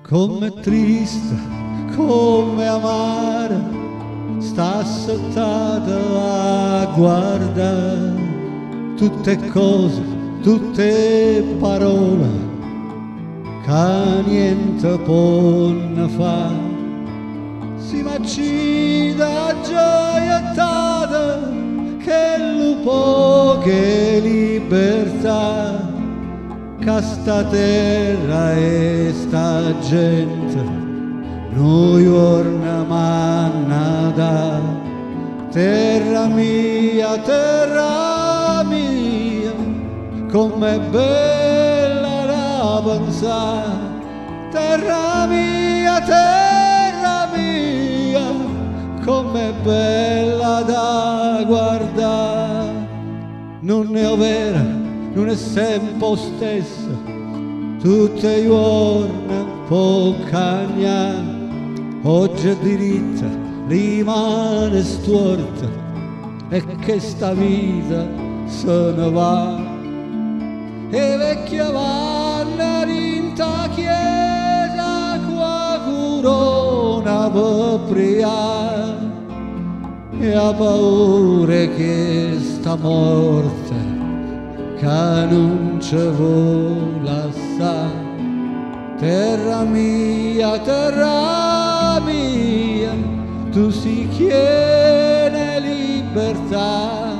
Comm'è triste, comm'è amara, sta assettata a guardà tutt' 'e ccose, tutt' 'e pparole ca niente ponno fà. Si m'accido aggio jettato chellu poco 'e libertà ca sta terra e sta gente nu juorno m'hanna dà. Terra mia, terra mia, comm'è bella da pensà. Terra mia, terra mia, comm'è bella da guardà. Nun è overo, nun è sempe 'o stesso, tutt' 'e juorne po' cagnà. Ogge è diritta, dimane è stuorta e chesta vita se ne va. 'E vecchie vanno dint' 'a chiesa cu 'a curona pe prià e 'a paura 'e chesta morte ca nun ce vo' lassà. Terra mia, terra mia, tu si chiena 'e libertà.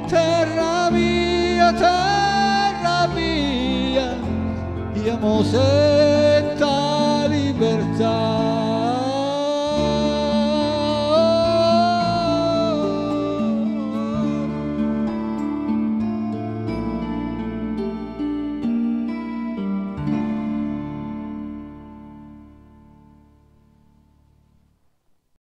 Terra mia, terra mia, io mo sento.